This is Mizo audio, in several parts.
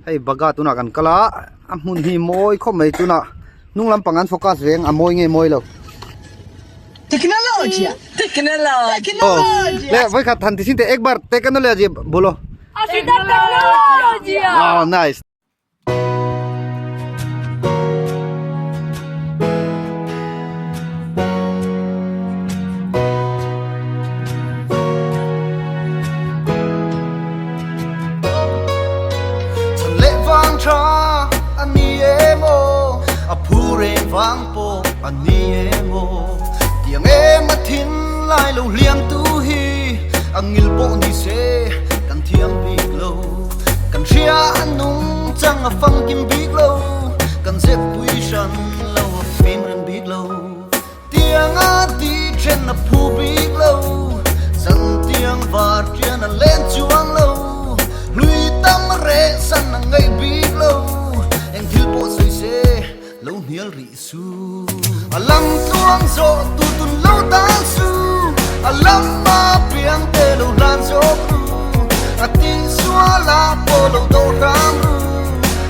Hei baga tunah kan kal a a hmun hi mawi khawp mai tunah hnung lampang an focus reng a mawi nge mawi lo. Technology technology Oh le vawikhat than ti sin te ek bar technology bolo. Technology Oh nice. Chhan leh vang tha a ni em aw, a phu reng vang pawh a ni em aw. Tiang em a thin lai lo hliam tu hi a ngil pawh ni se kan thiam bik lo. Kan hria a nung chang a fangkim bik lo, kan zep pui hran lo a fim reng bik lo. Tiang a ti then a phu bik lo, zan tiang var tian a len chuang lo, hlui tam a reh san a ngaih bik lo, eng thil pawh sawi se lo hnial rih su. A lam tluang zawh tu tun lo dal su, a lam a piang te lo hlan zawk ru, a ti sual a pawh lo do hram ru,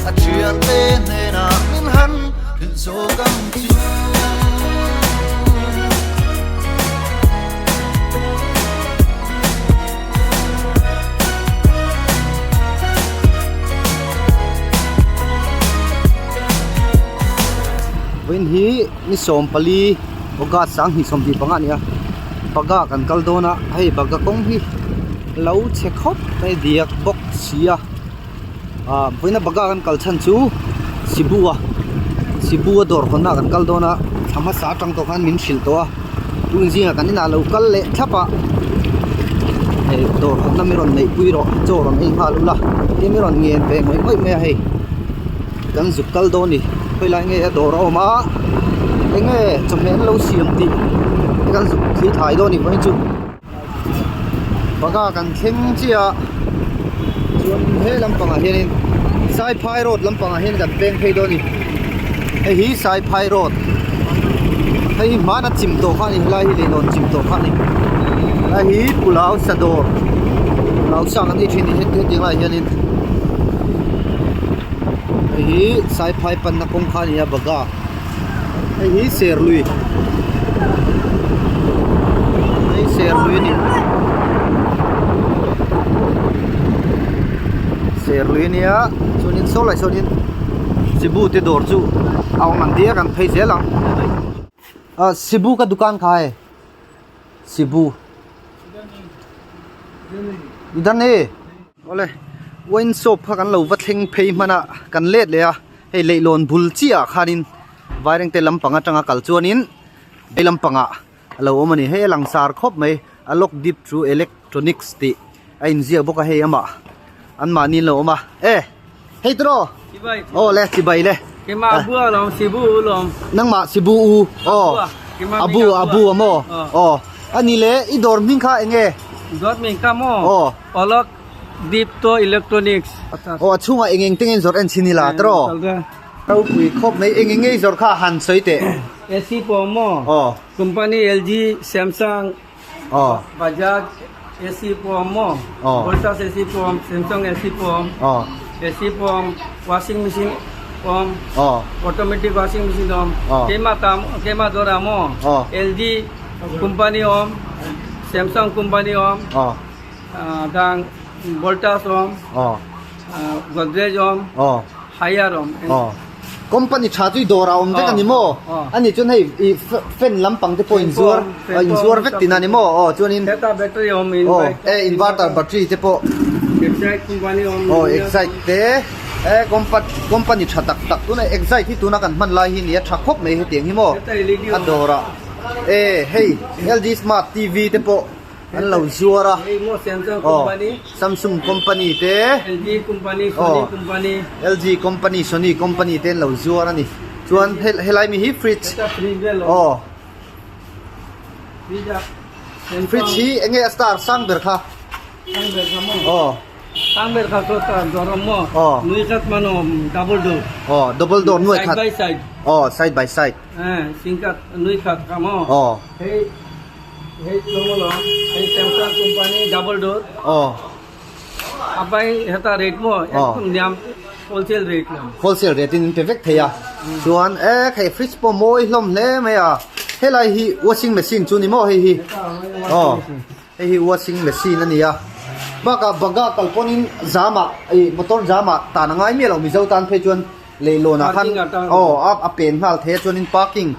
a thian te hnenah min han hrilh zawk ang chu. Vawiin hi ni 14 August 2025 a ni a Baga kan kal dawn a hei Baga kawng hi lo chhe khawp mai diak bawk si a. Ah vawiina Baga kan kal chhan chu Sibu a Sibu a dawr hawnna ah kan kal dawn a thla hmasa atang tawh khan min hrilh tawh a tun zingah kan inah lo kal leh thlap a hei dawr hawnna mi rawn neih pui rawh chaw rawn ei nghal ula tin mi rawn ngen ve ngawih ngawih mai a hei kan zuk kal dawn a ni khawilai nge a dawr a awm a enge chawhmeh an lo siam tih te kan zuk thli thai dawn a ni vawiin chu. Baga kan thleng chiah a chuan he lampangah hianin Saiphai road lampangah hian kan peng phei dawn a ni hei hi Saiphai road hei hi hmana chim tawh kha a ni helai hi leilawn chim tawh kha a ni helai hi Pulau Sadawr Pulau sang an tih thin a ni hetiang laiah hianin hei hi Saiphai panna kawng kha a ni a Baga. Hei hi Serlui hei Serlui a ni Serlui a nia chuanin saw lai sawnin Sibu te dawr chu a awm ang tia kan phei zel ang ah Sibu ka dukan kha hei Sibu idar ni awle wine shop kha kan lo va thleng phei hman a kan let leh a. Hei leihlawn bul chiah ah khanin Vairengte lampang atanga kal chuanin vei lampangah a lo awm a ni. Hei a langsar khawp mai a lock dip chu electronics tih a inziak bawk a hei amah anmahni an lo awm a e hei tiraw aw le chibai le nangmah sibu u aw abu abu a maw aw a ni le i dawr hming kha eng nge Dawr hming kha maw aw lock Deepto Electronics. Aw a chhungah eng eng te nge zawrh en chhin ila tiraw? Ropui khawp mai eng eng nge zawrh kha han sawi teh. AC pawh maw? Aw. Company LG, Samsung, Aw. Bajaj AC pawh maw? Aw. Voltas AC pawh awm, Samsung AC pawh awm. Aw. AC pawh awm, washing machine awm. Aw. Automatic washing machine awm. Aw. Keimah tam keimah dawrah maw? Aw. LG company awm, Samsung company awm. Aw. Dang Voltas awm, Godrej awm, Haier awm. Company tha chu i dawr a awm vek a ni maw? A nih chuan hei i fan lampang te pawh inzuar inzuar vek tihna a ni maw? Aw chuanin Heta battery awm aw e inverter battery te pawh Exide company awm aw Exide te e company tha tak tak tuna Exide hi tuna kan hman lai hi nia tha khawp mai hetiang hi maw a dawrah e hei LG smart TV te pawh An lo zuar a. Aw Samsung company te aw LG company Sony company te an lo zuar a ni. Chuan helai mi hi fridge aw fridge hi eng nge a star sang ber kha aw aw aw double door nuai khat aw side by side aw. Hei tlawng alawm hei Samsung company double door aw apai heta rate maw ekdum niam Wholesale rate lo. Wholesale rate in in pe vek thei a. Chuan e hei fridge pawh mawi hlawm hle mai a. Helai hi washing machine chu ni maw hei hi? Aw hei hi washing machine a ni a. Bakah baga kal pawnin zamah ih motor zamah tan a ngai miah lo Mizo tan phei chuan leihlawnah khan aw a pen nghal thei a chuanin parking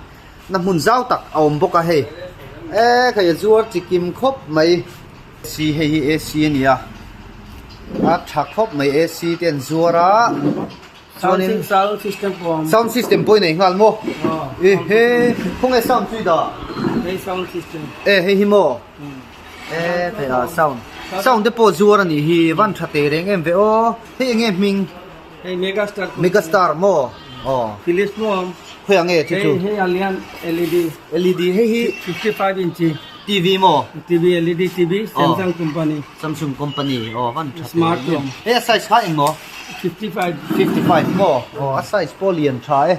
na hmun zau tak a awm bawk a hei. E hei a zuar chi kim khawp mai. AC hei hi AC a ni a a tha khawp mai AC te an zuar a chuanin sound system pawh a awm sound system pawh i nei nghal maw e he khawnge sound chu i dah hei sound system e hei hi maw e hei a sound sound te pawh zuar a nih hi van tha teh reng em ve aw hei enge hming Hei mega star mega star maw aw Philips maw awm khawi ang nge chu chu hei hei a lian LED LED hei hi 55 inch TV maw TV LED TV Samsung company Samsung company aw van tha smart awm hei a size kha eng maw 55 55 maw aw a size pawh lian tha e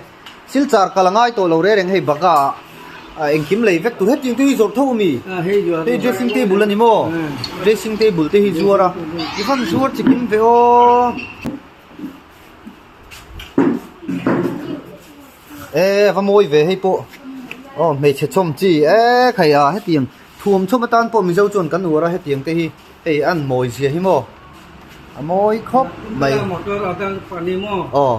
Silchar kal a ngai tawh lo reng reng hei baka ah engkim lei vek tur hetiang te hi zawrh tho ami hei dressing table a ni maw dressing table te hi zuar a i van zuar chi kim ve aw e va mawi ve hei pawh aw hmeichhe chawm chi e khai a hetiang thuam chawm atan pawh mizo chuan kan uar a hetiang te hi hei an mawi zia hi maw a mawi khawp mai aw.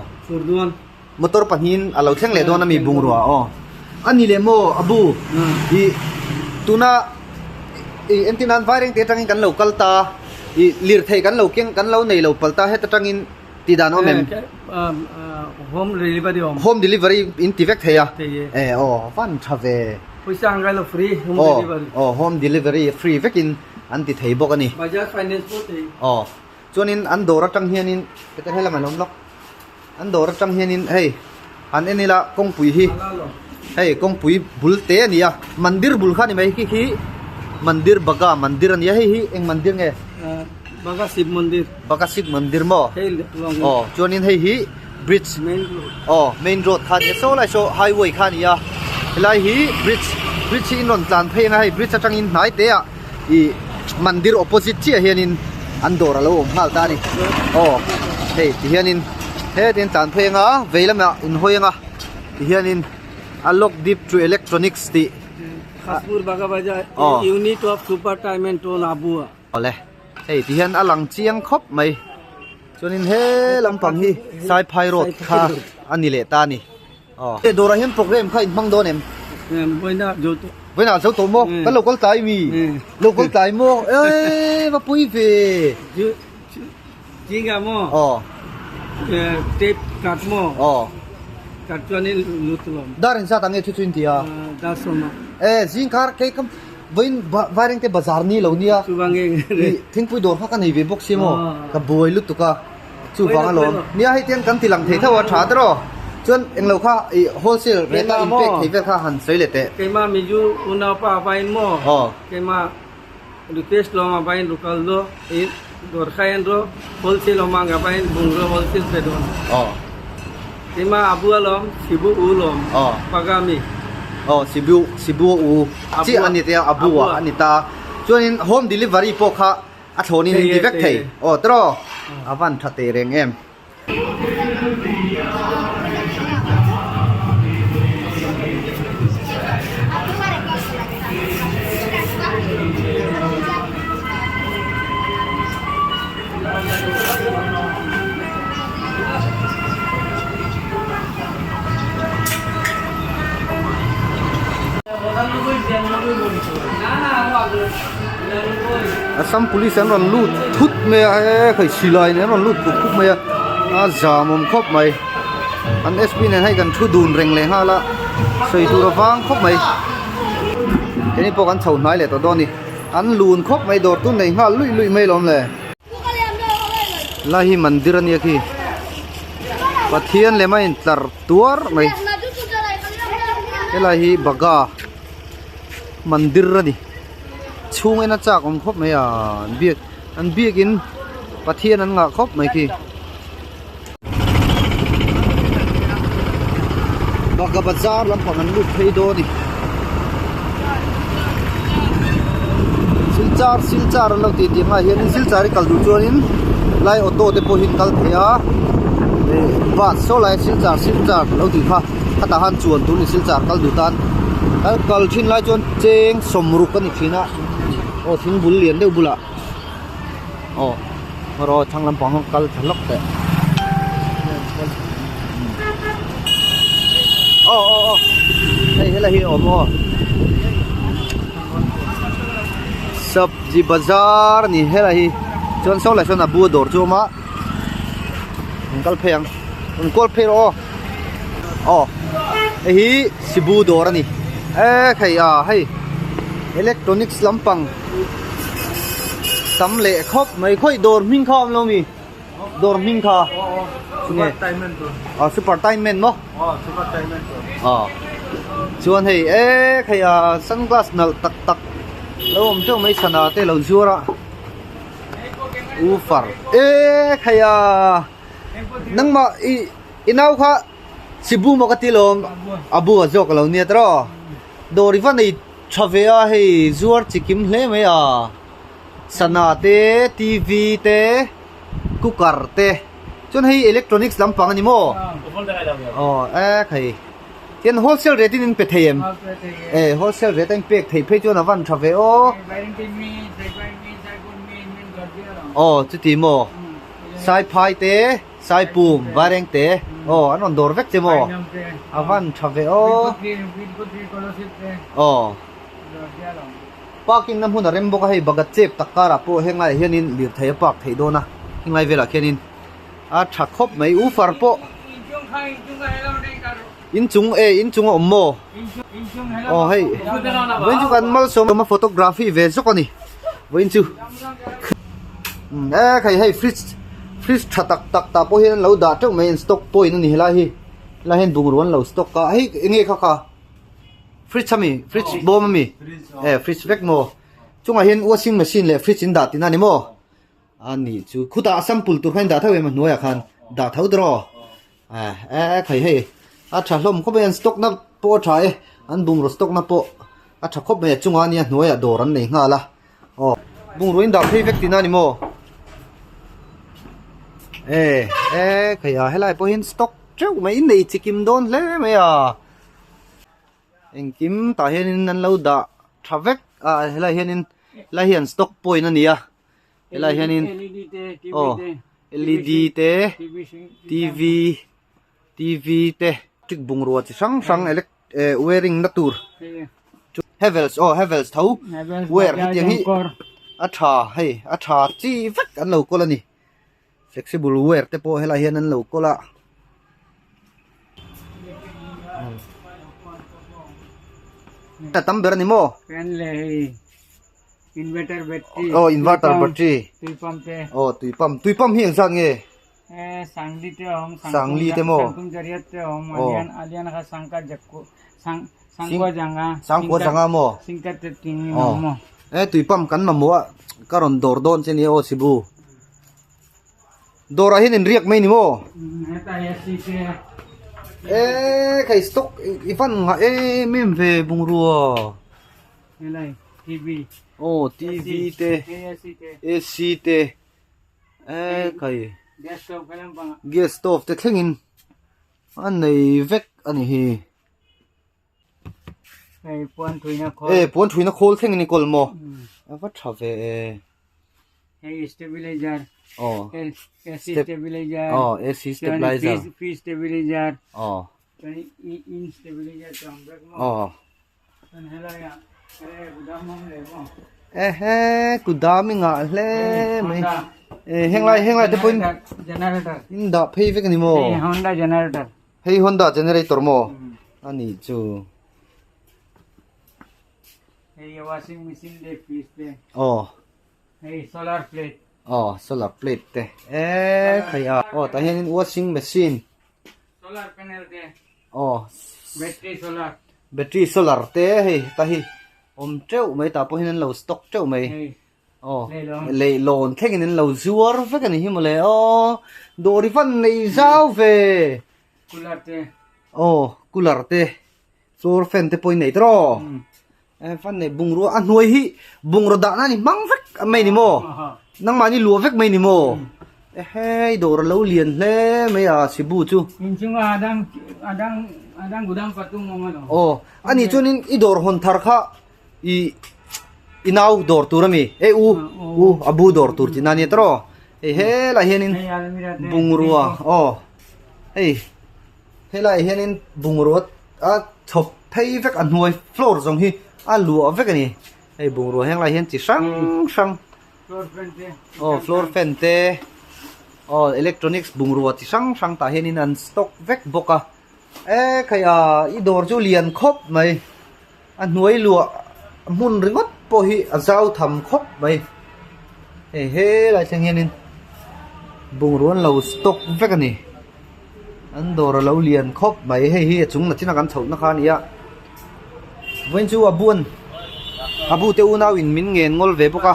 Motor pahnihin a lo thleng leh dawn a mi bungrua aw. A ni leh maw a bu ih tuna ih entir nan vaireng te atangin kan lo kal ta ih lirthei kan lo keng kan lo nei lo pal ta heta tangin tih dan awm em? Home delivery awm. Home delivery in ti vek thei a. E aw van tha ve. Pawisa ang ngai lo free home delivery. Aw home delivery free vekin an ti thei bawk a ni. Bajaj finance pawh thei. Aw chuanin an dawr atang hianin heta helam an awm lawk. An dawr atang hianin hei han en ila kawngpui hi hei kawngpui bul te a ni a mandir bul kha a ni mai khi khi mandir baga mandir a ni a hei hi eng mandir nge Baga Shiv Mandir Baga Shiv Mandir maw aw chuanin hei hi bridge aw main road kha a ni a saw lai saw highway kha a ni a helai hi bridge bridge hi in rawn tlan phei anga hei bridge atangin hnai te ah ih mandir opposite chiah hianin an dawr alo awm nghal ta a ni aw hei ti hianin hetin tlan phei anga vei lamah in hawi anga ti hianin a lock deep to electronics tih Khaspur Baga Bazar unit of super time and toll Abua awle hei ti hian a lang chiang khawp mai chuanin he lampang hi Saiphai road kha a ni leh ta a ni. Aw. He dawrah hian program kha in hmang dawn em? Vawiinah zo tawh. Vawiinah zo tawh maw? Kan lo kal tlai mi? Lo kal tlai maw? Eee va pui ve. Chinga maw? Aw. Tape cut maw? Aw. Cut chuan in lut lawm. Dar in zat ang nge thu chu in ti a? Dar sawma. E zingkar kei kam vawiin vairengte bazar ni lo nia. Chuvang nge. Thingpui dawr kha ka nei ve bawk si maw? Ka buai lutuk a. Chuvang alawm. Nia hei tiang kan ti lang thei tho a tha tiraw. Chuan englo kha ih wholesale rate a inpek thei vel kha han sawi leh teh. Keimah Mizu unaupa a vain maw? Aw. Keimah Rupesh lawng a vain Rukal do ih Dawrkhai an ro wholesale awm ang a vain bungraw wholesale pe dawn. Aw. Keimah Abu alawm Sibu u lawm. Aw. Pagami. Aw Sibu Sibu u chiah a ni te a Abu a ni ta. Chuanin home delivery pawh kha A thlawnin in ti vek thei. Aw tiraw? A van tha teh reng em. Assam police an rawn lut thut mai a he hei silai nen an rawn lut puk puk mai a a zam awm khawp mai an sp nen hei kan thu dun reng leh nghal a sawi tur a vang khawp mai keini pawh kan chho hnai leh tawh dawn a ni an lun khawp mai dawr tu nei nghal luih luih mai lawm le lai hi mandir a nia khi Pathian lem a intlar tuar mai helai hi baga mandir a ni chhung en a chak awm khawp mai a an biak an biakin Pathian an ngah khawp mai khi baga bazar lampang an lut phei dawn a ni silchar silchar an lo tih tih hmaah hianin silchar hi kal duh chuanin lai auto te pawh hi an kal thei a. Bus saw lai Silchar Silchar lo tih kha khatah khan chuan tur a ni Silchar kal duh tan kan kal thin lai chuan cheng sawmruk a ni thin a aw thing bul lian deuh bulah aw erawh thlang lampang kha kal thla hlawk teh aw aw aw hei helai hi a awm aw sabji bazar a ni helai hi chuan saw lai sawn a bu a dawr chu a awm a an kal phei ang an kual phei rawh aw aw hei hi sibu dawr a ni e hei a hei electronics lampang tam leh khawp mai khawi dawr hming kha a awm lo mi dawr hming kha super time dawr a super time man maw super time dawr a chuan hei e hei a sunglass nalh tak tak lo awm teuh mai sana te lo zuar a. U far e khai a nangmah i i nau kha sibu maw ka ti lawm a bu a zawk a lo nia tawh dawr i va nei tha ve a hei zuar chi kim hle mai a sana te t v te cooker te chuan hei electronics lampang a ni maw aw e khai. Tian wholesale rate in in pe thei em? E wholesale rate a in pek theih phei chuan a van tha ve aw. Aw chuti maw? Saiphai te, Saipum, Vaireng te aw an rawn dawr vek che maw? A van tha ve aw. Aw parking na hmun a rem bawk a hei bagat chep tak karah pawh heng laiah hianin lirthei a park theih dawn a heng lai velah khianin. A tha khawp mai u far pawh inchung e inchung a awm maw aw hei vawiin chu kan malsawm a photography ve zawk a ni vawiin chu e khai hei fridge fridge tha tak tak tah pawh hian an lo dah teuh mai an stock point a ni helai hi helai hian bungrua an lo stock a hei eng nge kha kha fridge a mi fridge bawm a mi e fridge vek maw chungah hian washing machine leh fridge in dah tihna a ni maw. A nih chu khutah sample tur khan in dah tho em a hnuaiah khan dah tho tawh a e khai hei a tha hlawm khawp mai an stock na pawh a tha e an bungraw stock na pawh a tha khawp mai a chungah ania hnuaiah dawr an nei nghal a aw bungraw in dah phei vek tihna a ni maw e e khai a helai pawh hian stock teuh mai in nei chikim dawn hle mai a. Engkim tah hianin an lo dah tha vek a helai hianin helai hi an stock point a ni a helai hianin aw L E D te T V T V te electric bungrua chi hrang hrang elec eh wiring na tur Havells aw Havells tho wire hetiang hi a tha hei a tha chi vek an lo kawl a ni. Flexible wire te pawh helai hian an lo kawl a. A tam ber a ni maw? Fan leh hei inverter battery. Aw inverter battery. Tui pump te. Aw tui pump. Tui pump hi engzat nge? E Sangli te a awm. Sangli te maw? Sangkum jariat te a awm. Alian alian kha sangka jakku sang sangkua janga. Sangkua janga maw? Singka te ting in awm maw? E tui pump kan mamawh a ka rawn dawr dawn che nia aw Sibu. Dawrah hian in riak mai ni maw? E khai stock i van ngah em em ve bungrua. TV. Aw TV te AC te e khai gas stove te thlengin a nei vek a ni hi. Hei puan thuina khawl. E puan thuina khawl thleng in i kawl maw? A va tha ve e. Hei stabilizer. Aw. AC stabilizer. Aw AC stabilizer. Free stabilizer. Aw. Chuan in stabilizer te awm vek maw? Aw. Chuan helai ah helai ah kudam awm leh maw? Ehe kudam i ngah hle mai. E henglai henglai te pawhin generator. In dah phei vek a ni maw? Hei Honda generator. Hei Honda generator maw? A nih chu. Hei washing machine le fridge te. Aw. Hei solar plate. Aw solar plate te. E khai a. Aw tah hianin washing machine. Solar panel te. Aw. Battery solar. Battery solar te hei ta hi awm teuh mai tah pawh hian an lo stock teuh mai. Hei. Aw leihlawn thlengin an lo zuar vek a ni hi mawle aw dawr i van nei zau ve cooler te aw cooler te floor fan te pawh in nei tawh aw e fan nei bungrua a hnuai hi bungraw dah nan i hmang vek mai ni maw nangmah ni luah vek mai ni maw. Ehei dawr a lo lian hle mai a Sibu chu. Inchunga a dang a dang a dang gudam patung awm alawm. Aw ani chuanin i dawr hawn thar kha i i nau dawr tur ami e u u a bu dawr tur tihna ania tawh aw hei helaiah hianin bungrua aw hei helaiah hianin bungrua a chhawp phei vek a hnuai floor zawng hi a luah vek a ni hei bungrua heng lai hian chi hrang hrang aw floor fan te aw electronics bungrua chi hrang hrang tah hianin an stock vek bawk a e khai a i dawr chu lian khawp mai. A hnuai luah hmun ringawt pawh hi a zau tham khawp mai. Hei helai thleng hianin bungrua an lo stock vek a ni. An dawr a lo lian khawp mai. Hei hi a chung nachina kan chhohna kha a ni a. Vawiin chu a buan a bu te unau in min ngen ngawl ve bawk a.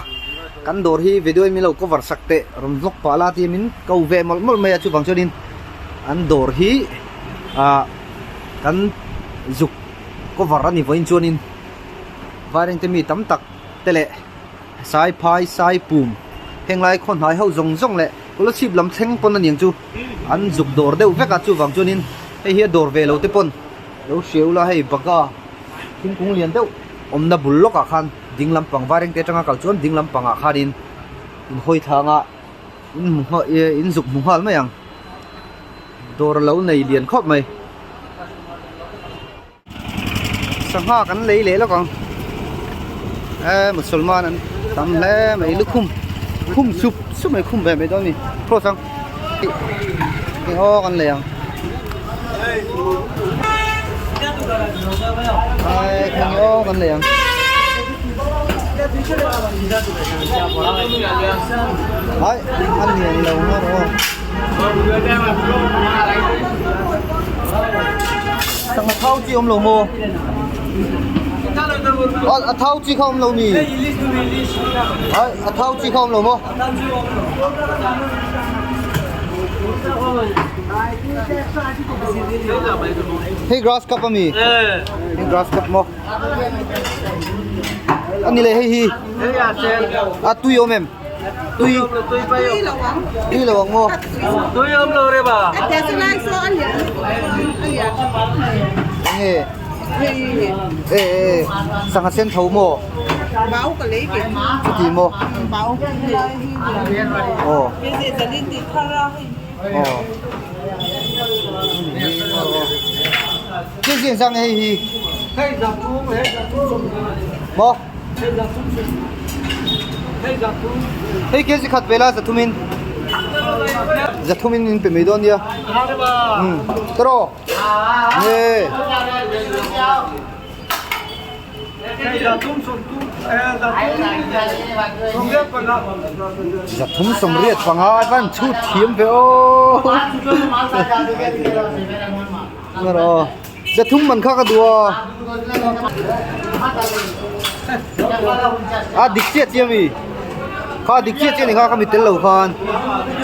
Kan dawr hi video in min lo cover sak teh rawn vlog pah la tia min ko ve mawlh mawlh mai a chuvang chuanin an dawr hi ah kan zuk cover a ni vawiin chuanin vairengte mi tam tak te leh sai phai sai pum heng lai khaw hnai ho zawng zawng leh scholarship lam thleng pawn a niang chu an zuk dawr deuh vek a chuvang chuanin hei hi a dawr ve lo te pawn lo hria ula hei bagha thingkung lian deuh awmna bul lawkah khan ding lampang vairengte atanga kal chuan ding lampangah khanin in hawi thlang a in hmu nghal in zuk hmu nghal mai ang. Dawr a lo nei lian khawp mai. Sangha kan lei leh lawk ang. E Musalman an tam hle mai lukhum khum sup sup mai khum ve mai dawn a ni. Cross ang. Eng aw kan lei ang. Eng aw kan lei ang. Ai an lian lo ngawt aw. Sangha thau chi awm lo maw? A thau chi kha awm lo mi? Ai a thau chi kha awm lo maw? Hei grass cup ami? Hei grass cup maw? Ani le hei hi a tui awm em? Tui tui lo ang maw? Tui awm lo re ba. Enge e e sangha sen tho maw? Chuti maw? Aw. Aw. Cái gì sang hei hi? Maw? Hei kg khat vela zathumin zathumin in pe mai dawn nia. Um tawh nge. Zathum sawmriat panga a van chhut thiam ve aw. Zathum man kha ka duh a. A dik chiah chiah ami. Kha dik chiah chiah ni kha ka mi tel lo khan.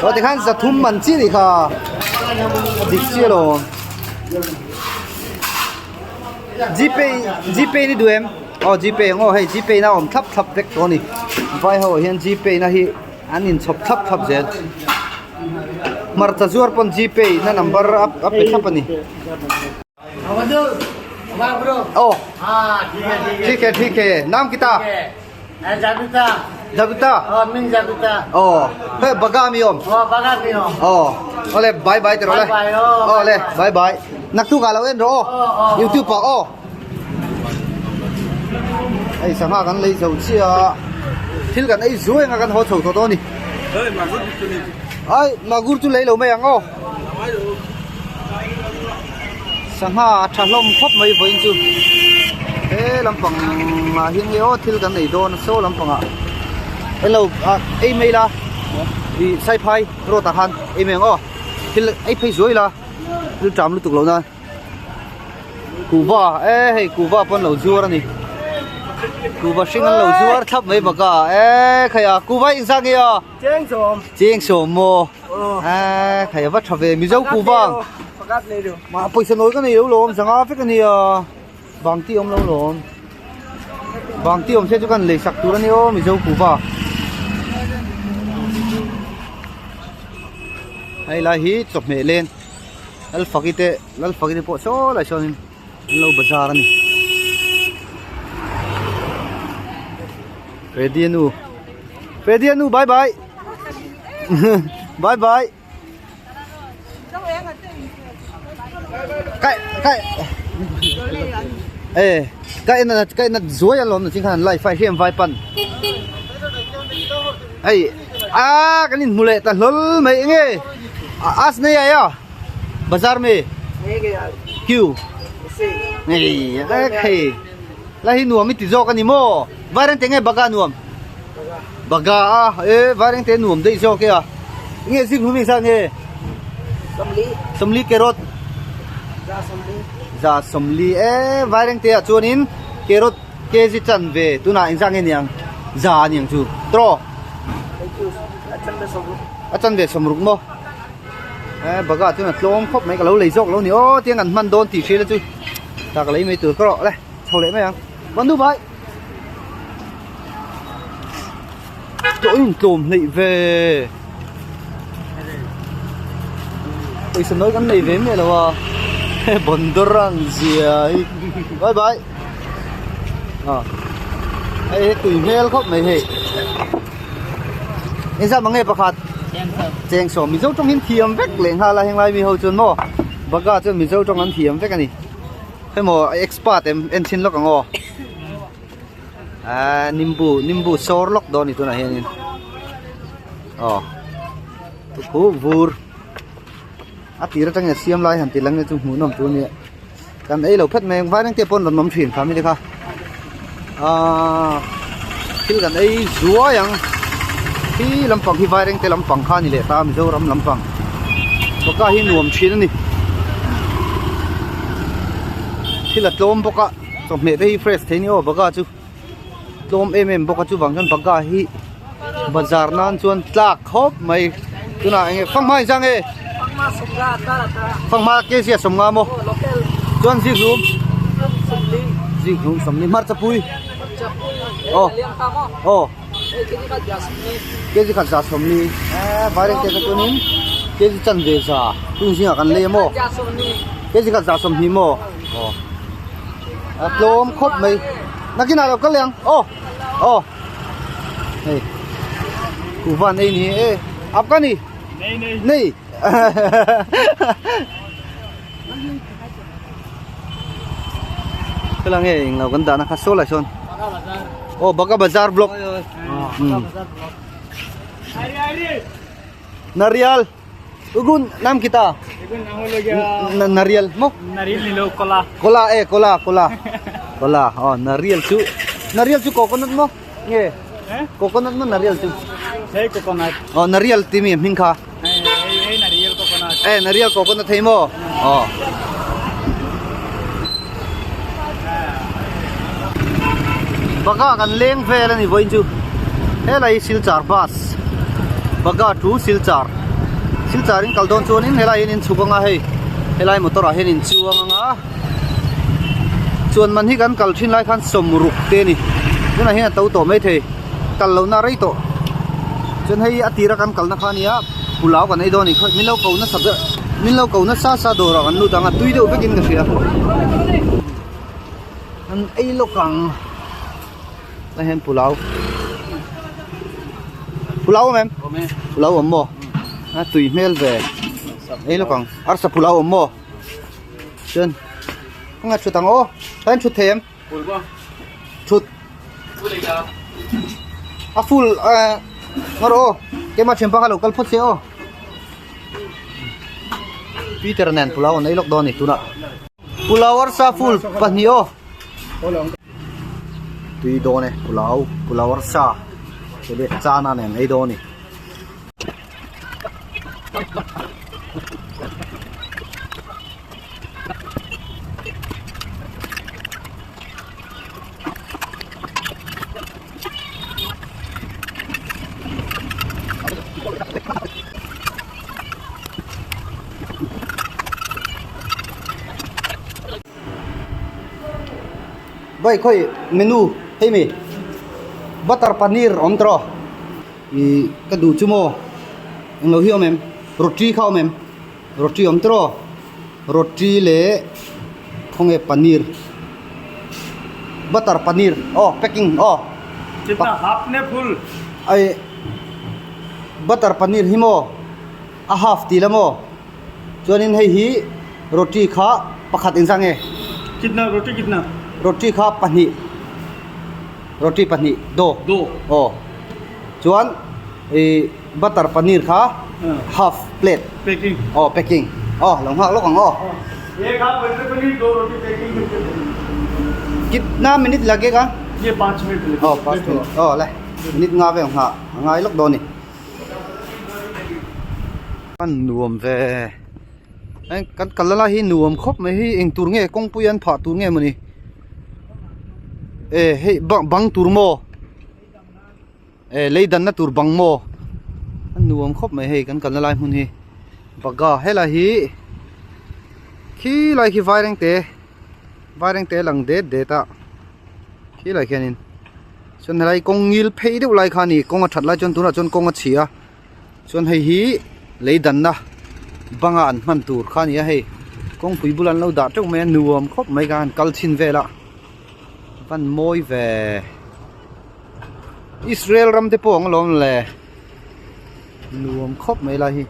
Aw tikhan zathum man chiah ni kha. A dik chiah lo. Gpay Gpay ni duh em? Aw Gpay ang aw hei Gpay na awm thlap thlap vek tawh a ni. Vai ho ah hian Gpay na hi an inchhawp thlap thlap zel. Hmarcha zuar pawn Gpay na number a pe thlap a ni. Aw thik e thik e nam kita Jabita aw hei baga mi awm aw awle bye bye tiraw le awle bye bye naktuk ah lo en rawh aw youtube ah aw hei sangha kan lei zo chiah a thil kan ei zuai anga kan haw chho tawh dawn a ni ai magur chu lei lo mai ang aw Sangha a tha hlawm khawp mai vawiin chu he lampang ah hian nge aw thil kan nei dawn a saw lampang ah hello ah ei mai la ih saiphai road ah khan ei mai ang aw thil ei phei zuai la thil ṭam lutuk lo nan kuhva e hei kuhva pawn lo zuar a ni kuhva hring an lo zuar thlap mai bawk a e khai a kuhva engzah nge aw. Cheng sawm. Cheng sawm maw? Aaa khai a va tha ve Mizo ku vang. Mah pawisa nawi ka nei lo lawm zanga vek a nia. Vang tih awm lo lawm. Vang tih awm se chu kan lei sak tur a ni aw Mizo ku va. Hei lai hi chawhmeh len Lalfaki te Lalfaki te pawh saw lai sawn in an lo bazar a ni. Freddy a nu Freddy a nu bye bye bye bye. Kai kai e kai na kai na zuai alawm na ching khan lai fai hriam vai pan hei a kan in hmu leh ta hlawl mai enge as nei ai a bazar mi q nei hei la hi nuam i ti zawk ani maw vaireng te nge baga nuam Baga a e vaireng te nuam daih zawk e a enge zing hlum engzat nge Sawmli sawmli carrot za sawmli za sawmli e vaireng te ah chuanin carrot kg chan ve tunah engzat nge niang za aniang chu tawh a chan ve sawmruk maw e baga chuan a tlawm khawp mai ka lo lei zawk lo ni aw tiang an hman dawn tih hria la chu tah ka lei mai tur ka rawh le chho leh mai ang bandu bhai. Tawh in tlawm hleih ve pawisa nawi kan nei ve miah lo a bondor a ang zia hi bye bye ah hei hi tui hmel khawp mai hei engzat mange pakhat cheng sawm mizo tawng hi an thiam vek leh nghal a henglai mi ho chuan maw baga chuan mizo tawng an thiam vek a ni. Hemaw expert em en chhin lawk ang aw aaa nimbu nimbu sawr lawk dawn a ni tunah hianin aw tukhu vur a tir atangin a siam lai han ti lang ila chu hmuh nawm tur a nia kan ei lo phet mai ang vai reng te pawh an rawn awm thin kha mi te kha aaa thil kan ei zuai ang khi lampang hi vai reng te lampang kha a ni leh ta Mizoram lampang bawka hi nuam thin a ni thil a tlawm bawk a chawhmeh te hi fresh thei a ni aw bawka chu tlawm em em bawk a chuvang chuan bawka hi bazar nan chuan tlak khawp mai tunah eng nge fanghma inzang e fanghma kg a sawmnga maw chuan zikhlum zikhlum sawmli hmarcha pui aw aw kg khat za sawmli eee vairengte kha chuanin kg chanve za tun zingah kan lei a maw kg khat za sawmhnih maw aw a tlawm khawp mai nakinah lo kal leh ang aw aw hei kuhva nei ni e apka ni nei helai nge englo kan dahna kha saw lai sawn aw baga bazar block narial ugun nam kita narial maw kola e kola kola kola aw narial chu narial chu coconut maw nge coconut maw narial chu aw narial timi a hming kha e narial coconut thei maw aw Baga kan leng vel a ni vawiin chu helai hi Silchar bus Baga to Silchar Silchar in kal dawn chuanin helai hian in chhuk anga hei helai motor ah hian in chuang anga chuan man hi kan kal thin lai khan sawmruk te a ni tunah hian a to tawh maithei kal lohna rei tawh chuan hei a tira kan kalna kha ania pulao kan ei dawn a ni khawi min lo ko nasa ber min lo ko nasa sa dawrah kan lut ang a tui deuh vekin ka hria an ei lawk ang lai hian pulao pulao awm em pulao awm maw a tui hmel ve ei lawk ang arsa pulao awm maw chuan khawnge thut ang aw khain thut thei em. Thut. A full eh ngawr aw. Keimah thianpa kha lo kal phawt se aw. Peter nen pulao an ei lawk dawn a ni tunah. Pulao arsa full pahnih aw. Tui dawn e pulao pulao arsa te chana nen ei dawn a ni. Bai khawi menu hei mi butter paneer awm tawh ih ka duh chu maw englo hi awm em. Roti kha awm em? Roti awm tiraw? Roti leh khawnge paneer butter paneer aw packing aw. Kitna half ne full? Ai butter paneer hi maw a half tih la maw chuanin hei hi roti kha pakhat engzah nge? Kitna roti kitna? Roti kha pahnih roti pahnih do do aw chuan ih butter paneer kha half plate packing aw packing aw lo nghak lawk ang aw ek half butter paneer do roti packing karke kitna minute lagega ye paanch minute aw paanch minute aw le minute nga vel nghah a ngai lawk dawn a ni a nuam ve kan kal lai hi nuam khawp mai hi engtur nge kawngpui an phah tur nge mawni e hei bang tur maw. Eh lei danna tur bang maw a nuam khawp mai hei kan kalna lai hmun hi bagha helai hi khilai khi vairengte vairengte lang det det a khilai khianin chuan helai kawng ngil phei deuh lai kha a ni kawng a that lai chuan tunah chuan kawng a chhi a chuan hei hi lei danna banga an hman tur kha a ni a hei kawngpui bulah an lo dah teuh mai a nuam khawp mai kha an kal chhin vel a van mawi ve. Israel ram te pawh ang alawm le nuam khawp mai lai hi.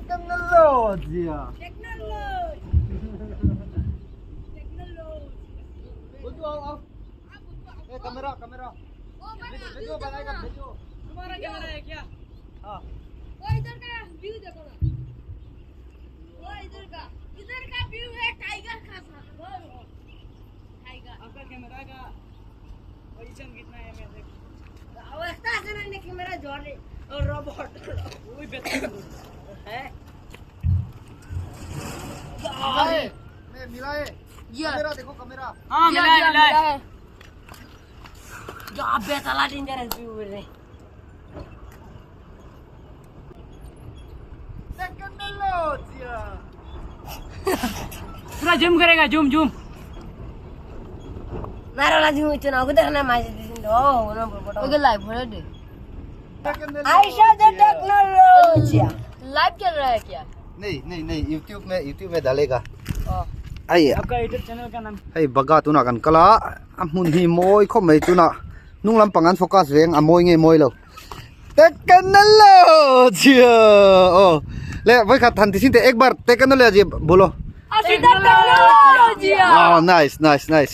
Technology. Camera camera video बनाएगा video तुम्हारा camera है क्या हाँ वो इधर का व्यू देखो ना वो इधर का इधर का व्यू है टाइगर का टाइगर आपका कैमरा का पोजीशन कितना है मैं देख वो ऐसा ऐसा नहीं कैमरा जोड़ और रोबोट वही बेहतर है मैं मिला है कैमरा देखो कैमरा हाँ मिला है मिला है जो अबे साला डेंजरस व्यू है टेक्नोलॉजी पूरा जूम करेगा जूम जूम नारोला जिम चुनाव को देखना माइस दिन दो ना okay live हो रे आयशा the technology live चल रहा है क्या नहीं नहीं नहीं YouTube में YouTube में डालेगा ai आपका यूट्यूब चैनल का नाम hei baga tunah kan kal a a hmun hi mawi khawp mai tunah hnung lampang an focus ve ang a mawi nge mawi lo technology aw le vawikhat han ti sin teh ek bar technology bolo Technology oh nice nice nice.